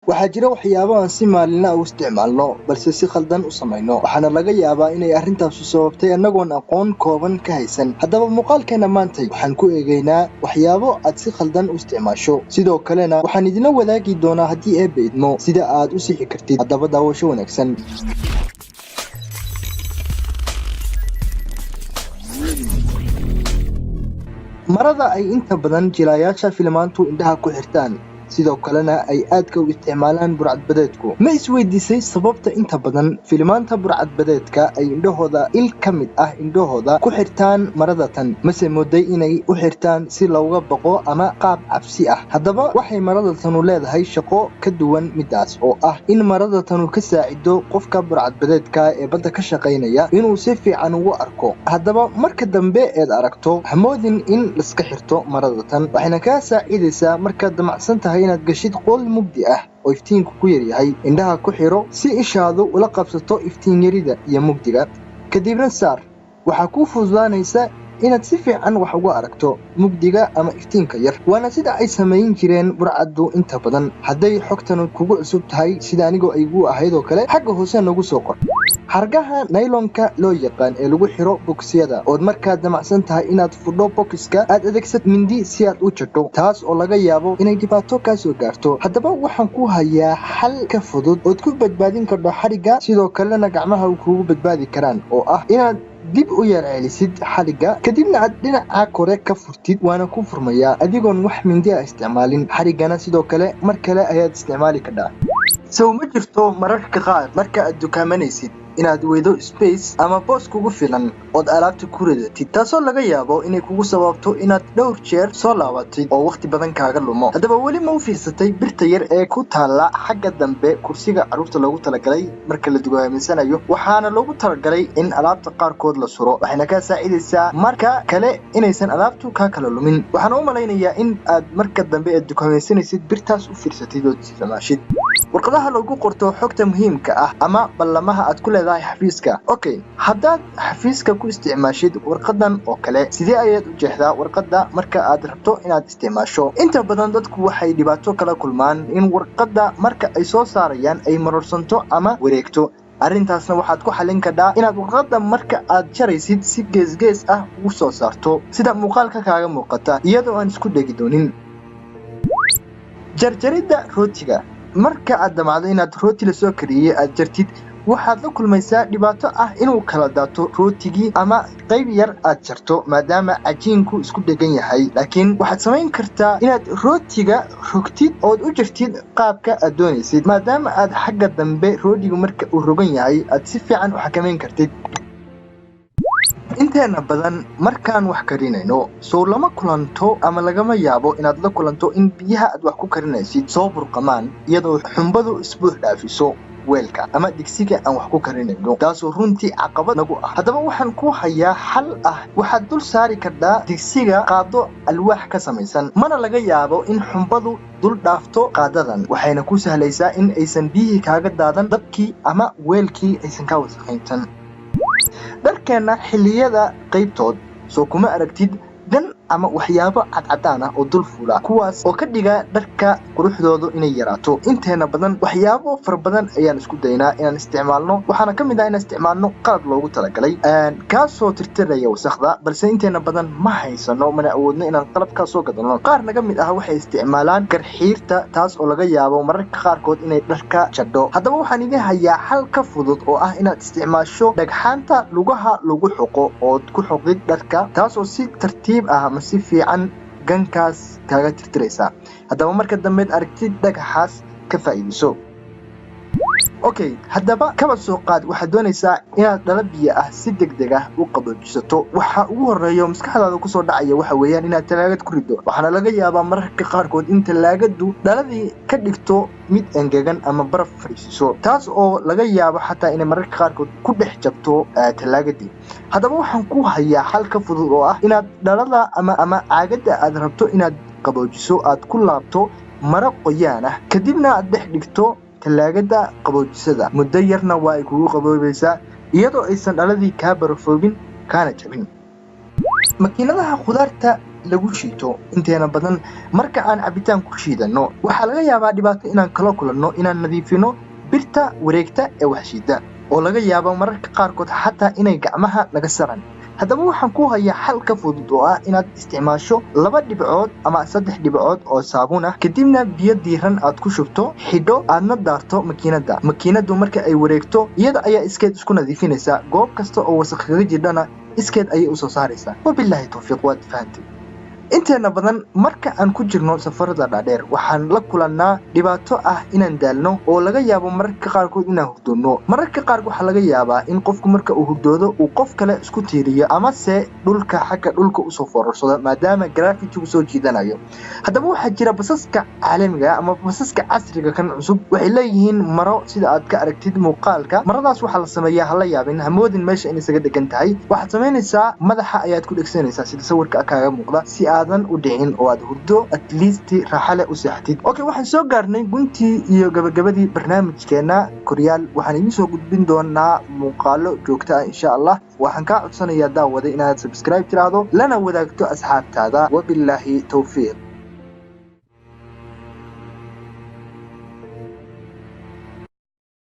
Waxaa jira waxyaabo aan si maalinle ah u isticmaalno, balse si khaldan u samayno, waxaana laga yaabaa inay arrintaasu sababtay annagoon aqoon kooban ka haysan. Haddaba muuqaalkeena maantay waxaan ku eegaynaa waxyaabo aad si khaldan u isticmaasho. Sidoo kalena waxaan idinla wadaagi doonaa, haddii Eebbe idmo, sida aad u sixi kartid. Haddaba daawasho wanaagsan. Marada ay inta badan jilaayaasha filimaantu indhaha ku xirtaan, sidoo kalena ay aadka u isticmaalaan burcadbadeedku, ma isweydiisay sababta inta badan filimaanta burcadbadeedka ay indhahooda il ka mid ah indhahooda ku xirtaan marada tan? Mase mooday inay u xirtaan si looga baqo ama qaab cabsi ah? Haddaba waxay marada tanu leedahay shaqo ka duwan midaas, oo ah in marada tanu ka saacido qofka burcadbadeedka ee badda ka shaqaynaya inuu si fiican ugu arko. Haddaba marka dambe eed aragto, hamoodin in laiska xirto marada tan. Waxayna kaa saacidaysaa markaad damacsan tahay inaad gashid qol mugdi ah oo iftiinku ku yaryahay. Indhaha ku xiro si ishaadu ula qabsato iftiin yarida iyo mugdiga, kadibna saar. Waxaa kuu fududaanaysa inaad si fiican wax uga aragto mugdiga ama iftiinka yar, waana sida ay samayn jireen burcaddu inta badan. Hadday xogtan kugu cusub tahay, sida anigoo aygu ahayd oo kale, xagga hoose nagu soo qor. Xargaha naylonka loo yaqaan ee lagu xiro bogsiyada, ood markaad damacsan tahay inaad fudho bokiska aad adeegsad mindi si aad u jadho, taas oo laga yaabo inay dhibaato kaa soo gaarto. Haddaba waxaan ku hayaa xal ka fudud ood ku badbaadin kardho xadhigga, sidoo kalena gacmaha kugu badbaadi karaan, oo ah inaad dib u yar celisid xadhigga, kadibna aad dhinaca kore ka furtid. Waana ku furmayaa adigoon wax mindi ah isticmaalin. Xadhiggana sidoo kale mar kale ayaad isticmaali kardhaa. Sow ma jirto mararka qaar marka aad dukaamanaysid inaad weydo space ama boos kugu filan ood alaabta ku ridatid, taasoo laga yaabo inay kugu sababto inaad dhowr jeer soo laabatid oo wakhti badan kaaga lumo? Haddaba weli ma u fiirsatay birta yar ee ku taalla xagga dambe kursiga carruurta loogu talagalay marka la dukaaminsanayo? Waxaana loogu talagalay in alaabta qaarkood la suro, waxayna kaa saacidaysaa marka kale inaysan alaabtu kaa kala lumin. Waxaan u malaynayaa in aad marka dambe eed dukaamaysanaysid birtaas u fiirsatid ood isticmaashid. Warqadaha lagu qorto xogta muhiimka ah ama ballamaha aad ku leedahay xafiiska. Okay, haddaad xafiiska ku isticmaashid warqadan oo kale, sidee ayaad u jeexdaa warqadda marka aad rabto inaad isticmaasho? Inta badan dadku waxay dhibaato kala kulmaan in warqadda marka ay soo saarayaan ay marorsanto ama wareegto. Arrintaasna waxaad ku xallin kadhaa inaad warqadda marka aad jaraysid si geesgees ah ugu soo saarto, sida muuqaalka kaaga muuqata, iyadoo aan isku dhegi doonin. Jarjaridda rootiga. Marka aad damacdo inaad rooti lasoo kariyey aad jartid, waxaad la kulmaysaa dhibaato ah inuu kala daato rootigii ama qayb yar aad jarto, maadaama cajiinku isku dhegan yahay. Laakiin waxaad samayn kartaa inaad rootiga rogtid ood u jartid qaabka aad doonaysid, maadaama aad xagga dambe roodhigu marka uu rogan yahay aad si fiican u xakamayn kartid. Inteena badan markaan wax karinayno, sow lama kulanto ama lagama yaabo inaad la kulanto in biyaha aad wax ku karinaysid soo burqamaan, iyadoo xumbadu isbuux dhaafiso weelka ama digsiga aan wax ku karinayno, taasoo runtii caqabad nagu ah? Haddaba waxaan ku hayaa xal ah: waxaad dul saari kardhaa digsiga qaado alwaax ka samaysan, mana laga yaabo in xumbadu dul dhaafto qaadadan. Waxayna ku sahlaysaa in aysan biyihii kaaga daadan dabkii ama weelkii aysan kaa wasakhayntan. Dharkeenna xilliyada qaybtood, soo kuma aragtid dan ama waxyaabo cadcadaan ah oo dul fuula, kuwaas oo ka dhiga dharka quruxdoodu inay yaraato? Inteena badan waxyaabo fara badan ayaan isku daynaa inaan isticmaalno. Waxaana ka mid ah inaan isticmaalno qalab loogu talagalay kaasoo tirtiraya wasakda, balse inteena badan ma haysano, mana awoodno inaan qalabkaa soo gadano. Qaar naga mid ah waxay isticmaalaan garxiirta, taas oo laga yaabo mararka qaarkood inay dharka jadho. Haddaba waxaan idin hayaa xal ka fudud, oo ah inaad isticmaasho dhagxaanta lugaha lagu xoqo ood ku xoqid dharka, taasoo si tartiib ah ama si fiican gankaas kaaga tirtiraysa. Haddaba marka dambeed aragtid dhagaxaas, ka faa'iidayso. Okay, haddaba kaba soo qaad waxaad doonaysaa inaad dhalo biyo ah si degdeg ah u qaboojisato. Waxa ugu horeeyo maskaxdaada kusoo dhacaya waxa weeyaan inaad talaagad ku riddo. Waxaana laga yaabaa mararka qaarkood in talaagadu dhaladii ka dhigto mid engegan ama baraf fadhiisiso, taas oo laga yaabo xataa inay mararka qaarkood ku dhex jabto talaagadii. Haddaba waxaan ku hayaa xal ka fudud, oo ah inaad dhalada ama caagadda aad rabto inaad qaboojiso aad ku laabto maro qoyaan ah, kadibna aad dhex dhigto talaagada qaboojisada. Muddo yarna waa ay kugu qaboobaysaa, iyadoo aysan dhaladii kaa barafoobin kaana jabin. Makiinadaha khudaarta Lagu shiito inteena badan marka aan cabitaan ku shiidanno, waxaa laga yaabaa dhibaato inaan kala kulanno inaan nadiifino birta wareegta ee wax shiida, oo laga yaabo mararka qaarkood xataa inay gacmaha naga saran. Haddaba waxaan ku hayaa xal ka fudud oo ah inaad isticmaasho laba dhibcood ama saddex dhibcood oo saabuun ah, kadibna biyo diiran aad ku shubto, xidho, aadna daarto makiinadda. Makiinaddu marka ay wareegto, iyada ayaa iskeed isku nadiifinaysa. Goob kasta oo wasaq kaga jirdhana iskeed ayay usoo saaraysaa. Wabilaahi towfiiq. Waad fahantay. Inteena badan marka aan ku jirno safarada dhaadheer, waxaan la kulannaa dhibaato ah inaan daalno, oo laga yaabo mararka qaarkood inaan hurdoonno. Mararka qaar waxaa laga yaabaa in qofku marka uu hurdoodo uu qof kale isku tiiriyo amase dhulka xagga dhulka usoo foorarsado, maadaama gravity-gu soo jiidanayo. Haddaba waxaa jira basaska caalamiga ama basaska casriga kan cusub, waxay leeyihiin maro, sida aad ka aragtid muuqaalka. Maradaas waxaa la sameeyaa, hala yaabin, hamoodin meesha in isaga dhegan tahay. Waxaad samaynaysaa, madaxa ayaad ku dhegsanaysaa sida sawirka kaaga muuqda, si aadan u dhicin oo aad hurdo at least raaxa leh u seexatid. Okay, waxaan soo gaarnay guntii iyo gabagabadii barnaamijkeena Koryaal. Waxaan idiin soo gudbin doonaa muuqaalo joogto ah, insha Allah. Waxaan kaa codsanayaa, daawada, inaad subscribe tiraahdo, lana wadaagto asxaabtaada. Wabilaahi towfiiq.